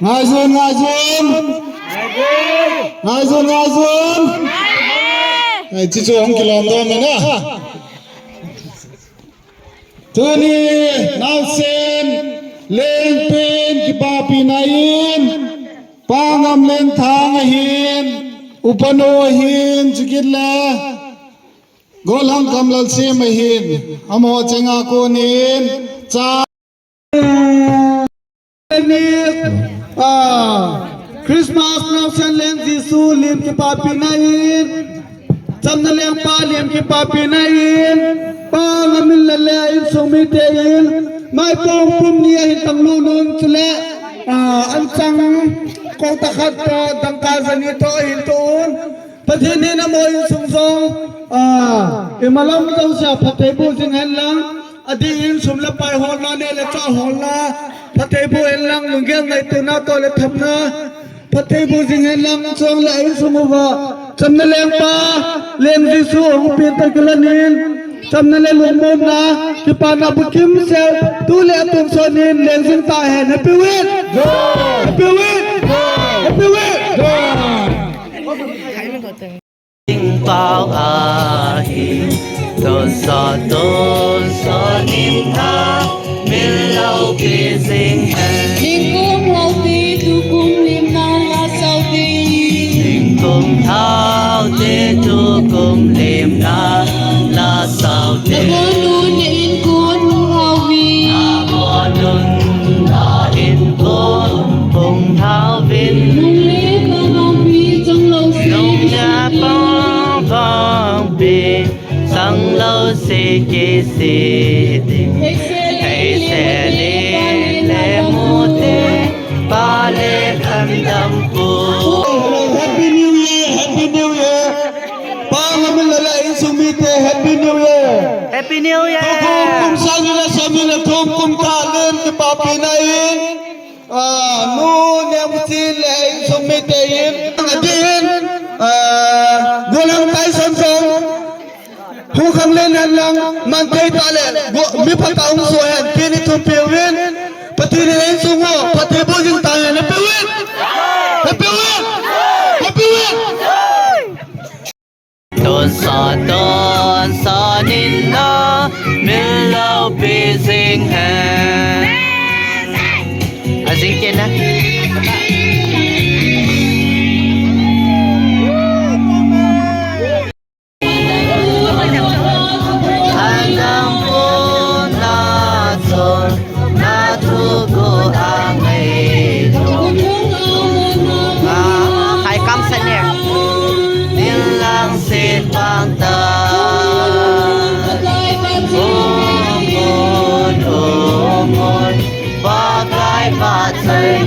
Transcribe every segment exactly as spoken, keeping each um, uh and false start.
Ngaijun, ngaijun. Ngaijun, ngaijun. Ai, chichu hung kilom dom na. Tuni naosen lengpen kipapina in, Pa Ngamlenthang ahin, upanu ahin, chukit le Golhang Kamlalsem ahin, amaho chenga konin cha Ah, Christmas naosen leng Jesu lim kipapina in, chamna lengpa lim kipapina in, Pa Ngamlel le a insung mite in, maipong pum ni ahin tanglu nun chule, ah, anchang kong takhat to dangka jani to ahin to un. Pathen in amaho insung jong, ah, imalam jousea phattheiboh jing hen lang, adeh in sum le pai holna, neh le chah holna, phattheiboh hen lang, lunggel ngaitona, toh le thamna, phattheiboh jing hen lang, chule a insung uva chamna lengpa, leng Jesu hung pen ta kilanin, chamna le lungmonna, kipana bukim sel, tu le atonsot in leng jing tahen. Happy Wheat! Happy Wheat! Happy Wheat! Ding pau ahi, tonsot, tonsot in tha, min loupi jing hen. Ningkum lhau te, tukum limna la sao te. Ningkum lhau te, tukum limna la sao te. Nabonun in kun hung hau vin. Nabonun in kun hung hau vin. Nung le pang vangpi chang lou se. Nung le pang vangpi chang lou se kisi ding. Hei se le le mu te, pa le kandam pu. Happy New Year, Happy New Year. Pa Ngamlel le a insung mite, Happy New Year. Happy New Year. Tukum kum sang ni le som ni le thum kum thah len kipapina in, ah, nu Nengmuchin le a insung mite in, adeh in, ah, Golhang Tyson jong hung khang len hen lang, man thei tah le, go, mi phatah hung soh hen, tin i thumpi uvin, Pathen in a insung u phattheiboh jing tahen. Happy Wheat! Happy Wheat! Happy Wheat! Tonsot, tonsot in la, min loupi jing hen. A jing kit na. Anam puna chun na thu ko angai. Hai kam san ne. Nilang sit pang ta. Umun, umun. Pakai Pathen.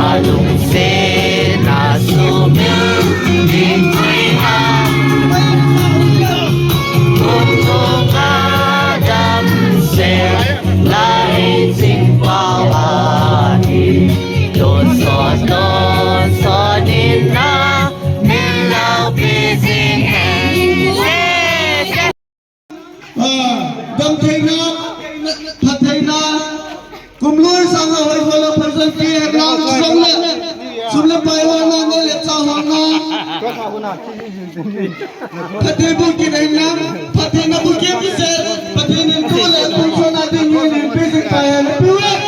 Alungsetna sumil ding tui a. Kumno ka damsel lai jing pau ahi. Tonsot, tonsot in na, min loupi jing hen. Ah, damtheina, phattheina, kum lui sang a hoi hoi la phajan ki he lang song le, sum le pai hoi na, neh le chah hoi na. Phatthei bukim in lang, phattheina bukim in se, phattheina in tu le tu so na ding in in pe sing pai he. Happy Wheat!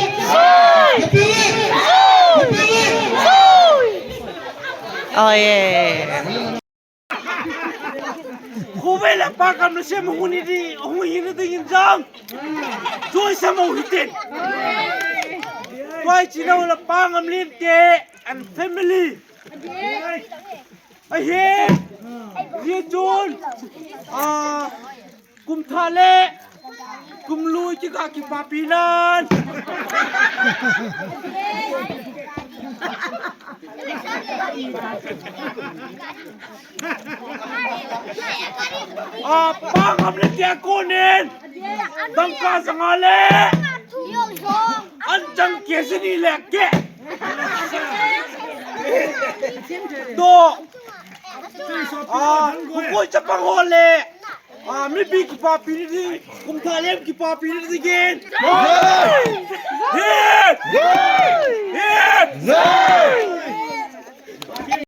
Happy Wheat! Happy Wheat! Oh yeah. Khovei le pa Ngamlel sem hung hi di, hung hi na ding in jong. Joy sa mo hitin. Koi chino le pa Ngamlel te and family. Ahi. Ye chun. Ah, kum thah le. Kum lui kikah kipapi nan. Ah, pa Ngamlel te konin. Dangka janga le. Anchang kesi ni le ke. To. Ah, kukui chapang ho le. Ah, mipi kipapi ni ding, kumthah lem kipapi ni ding. Hit! Hit! Hit!